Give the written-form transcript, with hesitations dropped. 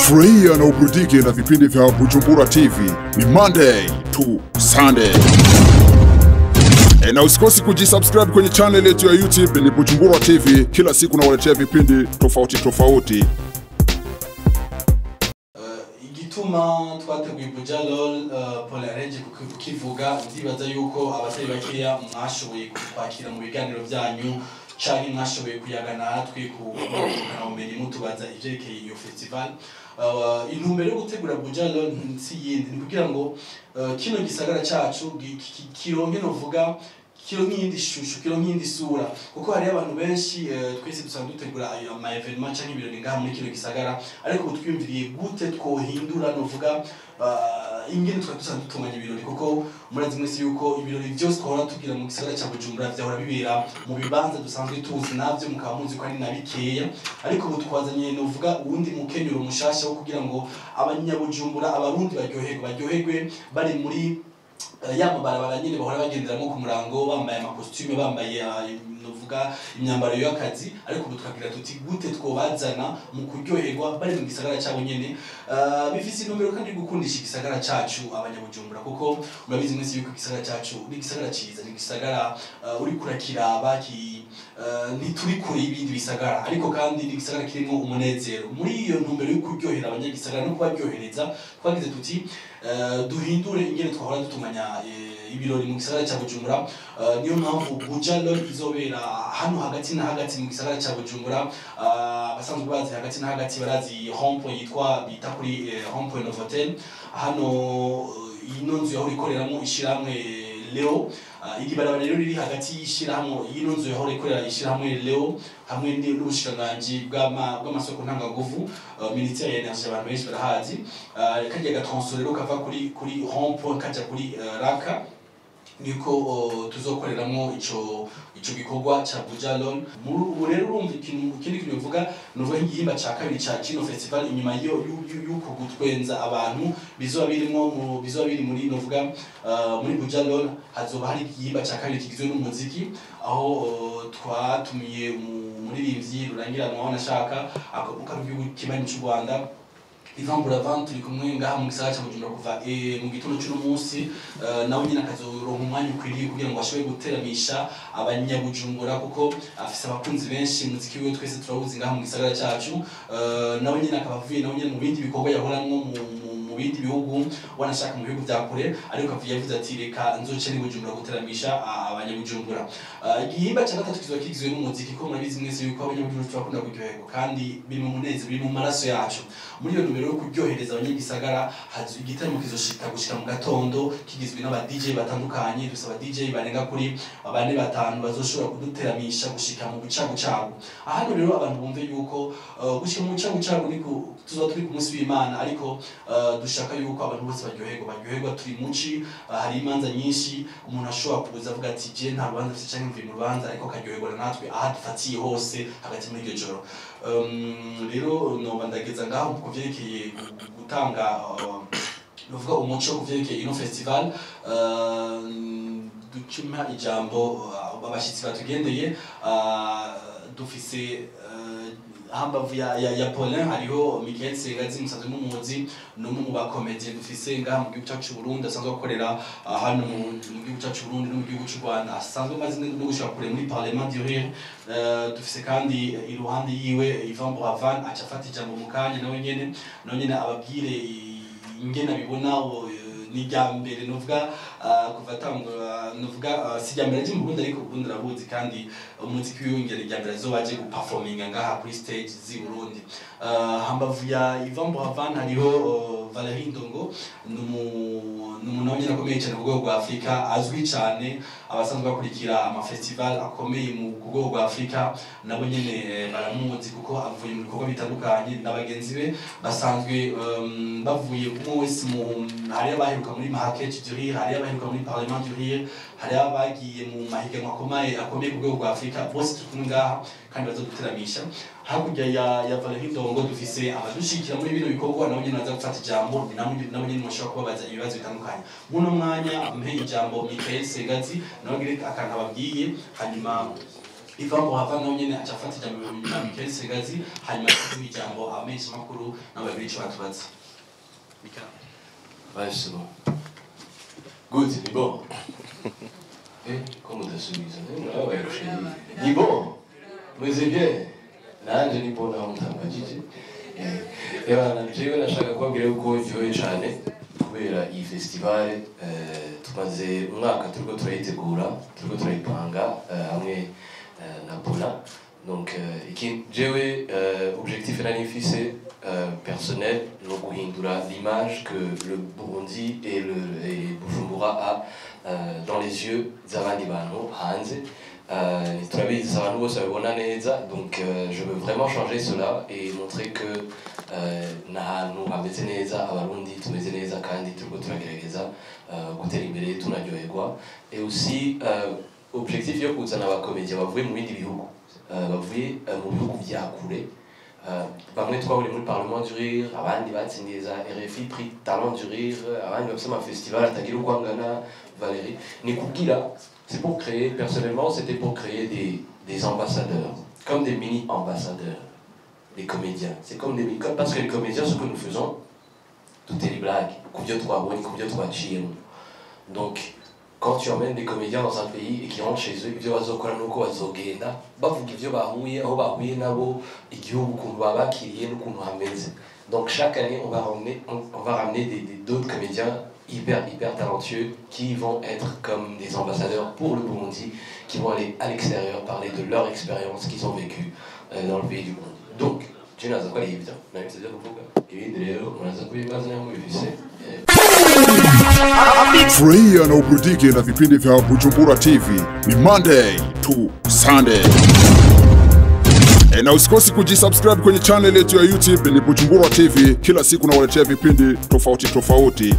Furahia na uburudike na vipindi vya Bujumbura TV. Ni Monday to Sunday. Na usikosi kujisubscribe kwenye channel yetu ya YouTube ni Bujumbura TV. Kila siku nawaletea vipindi tofauti tofauti. Igituma twateguye Buja LOL, Paul yareje kukivuga. Ndibaza yuko abatari bakeya mwashoboye kwakira mu biganiro byanyu canke mwashoboye kuyaga natwe ku bumenyi, mutubaza ivyerekeye iyo festival. Intumbero yo gutegura Buja LOL si yindi, ni kugira ngo kino gisagara cacu kironke, novuga, kironke iyindi shusho, kironke iyindi sura, kuko hariyo abantu benshi, twese dusanzwe dutegura ayo ama événements canke ibirori ngaha muri kino gisagara, ariko ubu twiyumviriye gute twohindura, novuga, ingene twari dusanzwe dutunganya ibirori, kuko murazi mwese yuko ibirori vyose twahora tugira mu gisagara ca Bujumbura vyahora bibera mu bibanza dusanzwe tuzi, navyo mukaba muzi ko ari na bikeya. Ariko ubu twazanye, novuga, uwundi mukenyuro mushasha wo kugira ngo abanyabujumbura, Abarundi baryoherwe bari muri ya mabarabara nyene bahora bagenderamo ku murango, bambaye amakositume, bambaye novuga imyambaro y'akazi. Ariko ubu tukagira tuti: gute twobazana mu kuryoherwa bari mu gisagara cyabo nyene? Bifise intumbero kandi yo gukundisha igisagara cacu abanyabujumbura, kuko murabizi mwese yuko igisagara cacu ni igisagara ciza, ni igisagara uriko urakiraba ki ntituri kure y'ibindi bisagara, ariko kandi ni igisagara kirimo umunezero. Muri iyo ntumbero yo kuryohera abanyagisagara no kubaryohereza, twagize tuti duhindure ingene twahora dutunganya ibirori mu gisagara ca Bujumbura. Niyo mpamvu Buja LOL izobera hano hagati na hagati mu gisagara ca Bujumbura. Abasanzwe bazi hagati na hagati barazi rond-point yitwa, bita kuri rond-point Novotel. Hano ino nzu yahora ikoreramo ishirahamwe Leo. Iri barabara rero riri hagati y'ishirahamwe, y'ino nzu yahora ikorera ishirahamwe Leo, hamwe n'ubushikiranganji bw'amasoko ntanganguvu, ministère ya énergie, abantu benshi barahazi. Karya gatronçon rero kava kuri rond-point kaja kuri raka, niko tuzokoreramwo ico gikorwa ca Buja LOL. Muri ubu rero urumva ikintu, ikindi kintu bivuga, nuvuga nk'igihimba ca kabiri ca kino festival, inyuma yo yuko gutwenza abantu bizoba birimwo bizoba biri muri, novuga, muri Buja LOL, hazoba hari igihimba ca kabiri kigizwe n'umuziki, aho twatumiye umuririmbyi rurangiranwa, wanashaka akomoka mu gihugu kibanyi c'u Rwanda, Ivan Buravan. Turi kumwe ngaha mu gisagara ca Bujumbura kuva mu gitondo c'uno munsi. Nawe nyine akazoronka umwanya ukwiriye kugira ngo ashobore guteramisha abanyabujumbura, kuko afise abakunzi benshi, umuziki wiwe twese turawuzi ngaha mu gisagara cacu. Nawe nyine akaba avuye nawe nyine mu bindi bikorwa yahoramwo mu bindi bihugu, wanashaka mu bihugu vya kure, ariko avuye yavuze ati: "Reka nzoce ni Bujumbura guteramisha abanyabujumbura." Igihimba ca gatatu kizoba kigizwe n'umuziki, ko murabizi mwese yuko abanyabujumbura turakunda kuryoherwa kandi biri mu munezero, biri mu maraso yacu. Muri iyo ntumbero yo kuryohereza abanyagisagara, hazo igitaramo kizoshika gushika mu gatondo, kigizwe n'aba DJ batandukanye. Dufise aba DJ barenga kuri bane, batanu bazoshobora kuduteramisha gushika mu bucagucagu. Hano rero abantu bumve yuko gushika mu bucagucagu ni tuzoba turi ku munsi w'Imana, ariko dushaka yuko abantu bose baryoherwa. Turi muci, hari imanza nyinshi, umuntu ashobora kuza avuga ati: "Je nta rubanza mfise canke mvuye mu rubanza", ariko akaryoherwa natwe aha dufatiye hose hagati muri iryo joro. Rero noba ndageza ngaho ku vyerekeye gutanga, nuvuga, umuco ku vyerekeye ino festival. Ducuma ijambo abashitsi batugendeye. Dufise hambavu ya Paulin hariho Michael Sengazi, musanzwe mumuzi, ni umwe mu bakomediye dufise ngaha mu gihugu cyacu Burundi, asanzwe akorera hano mu gihugu cyacu Burundi no mu gihugu cy'u Rwanda, asanzwe amaze no gushika kure muri Parlement du Rire. Dufise kandi iruhande yiwe Ivan Buravan, aca afata ijambo mu kanya, nawe nyene ababwire ingene abibona. Ni irya mbere, nuvuga, kuva atangura, nuvuga, si irya mbere aje mu Burundi, ariko Burundi arabuzi, kandi umuziki wiwe ngera irya mbere azoba aje guperforminga ngaha kuri stage z'i Burundi. Hambavu ya Ivan Buravan hariho Valerie Ndongo, ni umuntu nawe nyene akomeye cyane ku rwego rwa Afurika, azwi cyane. Abasanzwe bakurikira amafestival akomeye mu ku rwego rwa Afurika nabo nyene baramuzi, kuko avuye mu bikorwa bitandukanye na bagenzi be basanzwe bavuye umwe wese mu, hariyo abaheruka muri Marrakech du Rire, hariyo abaheruka muri Parlement du Rire, hariyo abagiye mu mahiganwa akomeye ku rwego rwa Afurika. Bose turi kumwe ngaha kandi bazoduteramisha. Hakurya ya Valerie Ndongo dufise abadushigikira muri bino bikorwa, nabo nyene baza gufata ijambo, ni nabo nyene mushobora kubabaza ibibazo bitandukanye. Muno mwanya mpe ijambo Michael Sengazi, nawe agire akantu ababwiye, hanyuma Ivan Buravan nawe nyene aca afata ijambo nyuma Michael Segazi, hanyuma tuduha ijambo abamenyesha makuru nabo babiri ico batubaza. Mika. Ouais, c'est bon. Good, ni bon. Eh, ko mudasubiza? Murababaye rushiri. Ni bon. Meze bien. Nanje ni bon naho mutambagije. Ebana, jewe nashaka kubabwira yuko ryohe cyane kubera iyi festival. Tumaze umwaka turiko turayitegura, turiko turayipanga hamwe na Paula. Donc iki jewe objectif nari mfise personnel no guhindura l'image que le Burundi et Bujumbura a dans les yeux z'abandi bantu hanze. Turabizi, abantu bose babibona neza. Donc je veux vraiment changer cela et montrer que n'ahantu hameze neza, Abarundi tumeze neza kandi turiko turagerageza gutera imbere, tunaryoherwa. Et aussi objectif yo kuzana abakomediya bavuye mu bindi bihugu, bavuye mu bihugu vya kure. Bamwe twahuriye muri Parlement du Rire, abandi batsindiye za RFI Prix Talent du Rire, abandi bafise ama festival atagira uko angana. Valérie ni kugira, c'est pour créer, personnellement c'était pour créer des ambassadeurs, comme des mini ambassadeurs, les comédiens. C'est comme des comme, parce que les comédiens, ce que nous faisons, tout est des blagues, kubyo twabonye, kubyo twaciyemo. Donc quand tu emmènes des comédiens dans un pays et qu'ils rentrent chez eux, ibyo bazokora nuko bazogenda bavuga ibyo bahuye, aho bahuye nabo, igihugu ukuntu babakiriye n'ukuntu hameze. Donc chaque année on va ramener d'autres comédiens hyper hyper talentueux qui vont être comme des ambassadeurs pour le Burundi, qui vont aller à l'extérieur parler de leur expérience qu'ils ont vécue dans le pays du Burundi. Donc je naza ko ari ibyo nari byo kuvuga, ibindi rero muraza kubibaza niba mubifise. Furahia na uburudike na vipindi vya Bujumbura TV ni Monday to Sunday. Na usikosi kujisubscribe kwenye channel yetu ya YouTube ni Bujumbura TV. Kila siku nawaletea vipindi tofauti tofauti.